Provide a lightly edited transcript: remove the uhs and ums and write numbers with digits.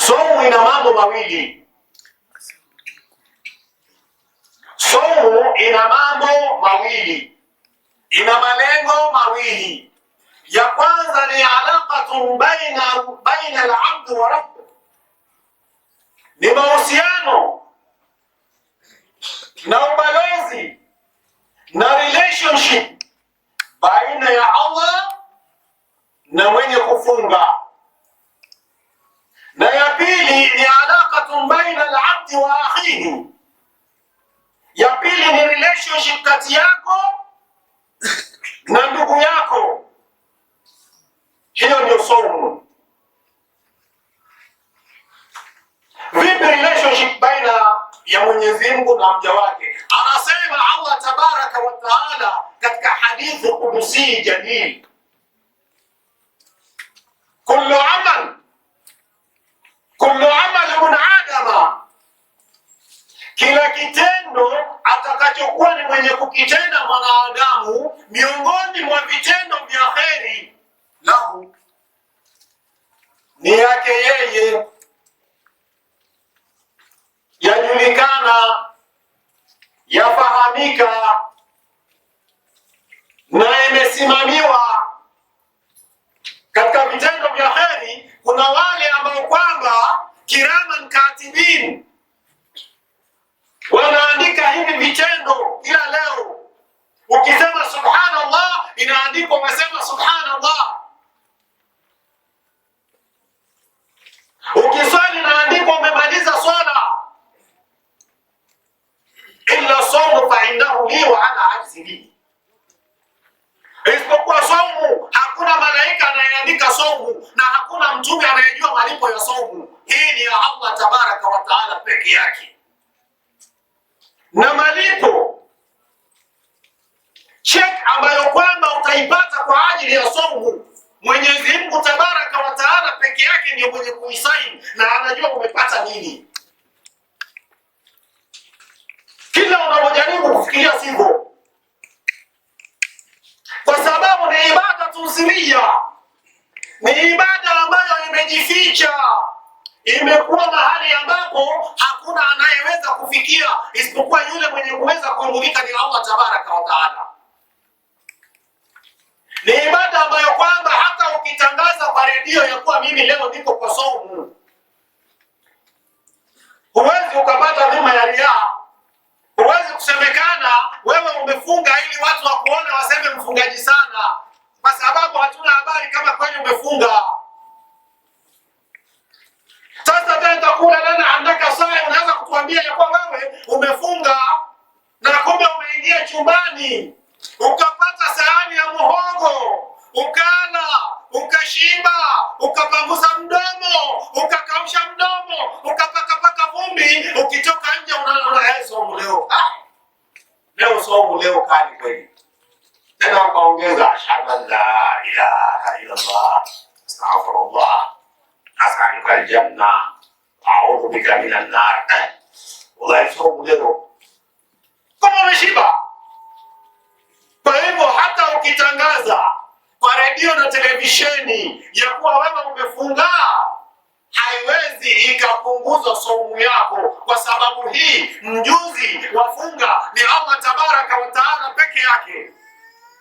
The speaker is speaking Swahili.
Saumu ina mambo mawili. Saumu ina mambo mawili, ina malengo mawili. Ya kwanza ni alaqatun baina al-abd wa rabb, ni mahusiano na ubalozi na relationship baina ya Allah na mwenye kufunga, na ya pili ni alaqatun baina al-abdi wa akhihi, ya pili ni relationship kati yako na ndugu yako. Hiyo ndio saumu. Vipi relationship baina ya Mwenyezi Mungu na mja wake? Anasema Allah tabaraka wa taala katika hadithi kudusi jalil, kullu amal kullu amal ibn adama, kila kitendo atakachokuwa ni mwenye kukitenda mwanadamu miongoni mwa vitendo vya kheri, lahu, ni yake yeye, yajulikana, yafahamika na imesimamiwa. Katika vitendo vya kheri kuna wale ambao kwamba kiraman katibin wanaandika hivi vitendo kila leo. Ukisema subhanallah, inaandikwa umesema subhanallah. Ukiswali inaandikwa umemaliza swala. Illa saumu fa innahu li wa ana ajzi bihi, isipokuwa saumu, hakuna malaika anayeandika saumu na hakuna mtume anayejua malipo ya saumu. Hii ni ya Allah tabaraka wa taala peke yake, na malipo check ambayo kwamba utaipata kwa ajili ya saumu, Mwenyezi Mungu tabaraka wa taala peke yake ndiyo mwenye kuisaini na anajua umepata nini. Kila unapojaribu kufikiria sivyo, kwa sababu ni ibada tuziria, ni ibada ambayo imejificha, imekuwa mahali ambapo hakuna anayeweza kufikia isipokuwa yule mwenye kuweza kuimulika ni Allah tabaraka wa taala. Ni ibada ambayo kwamba hata ukitangaza kwa redio ya kuwa mimi leo niko kwa saumu, huwezi ukapata dhima ya riaa. Huwezi kusemekana wewe umefunga ili watu wakuone waseme mfungaji sana, kwa sababu hatuna habari kama kweli umefunga. Sasa tena takula lana andaka saa, unaweza kutuambia ya kuwa wewe umefunga na kumbe umeingia chumbani ukapata sahani ya muhogo ukala ukashiba ukapangusa mdomo ukakausha mdomo ukapakapaka vumbi, ukitoka nje unaona saumu leo, leo saumu leo kali kweli. Tena ukaongeza ashhadu an la ilaha illa Allah astaghfirullah as'aluka aljanna a'udhu bika minan nar. Wallahi saumu leo kama umeshiba. Kwa hivyo hata ukitangaza kwa redio na televisheni ya kuwa wewe umefunga, haiwezi ikapunguzwa saumu yako, kwa sababu hii mjuzi wa funga ni Allah tabaraka wa taala peke yake.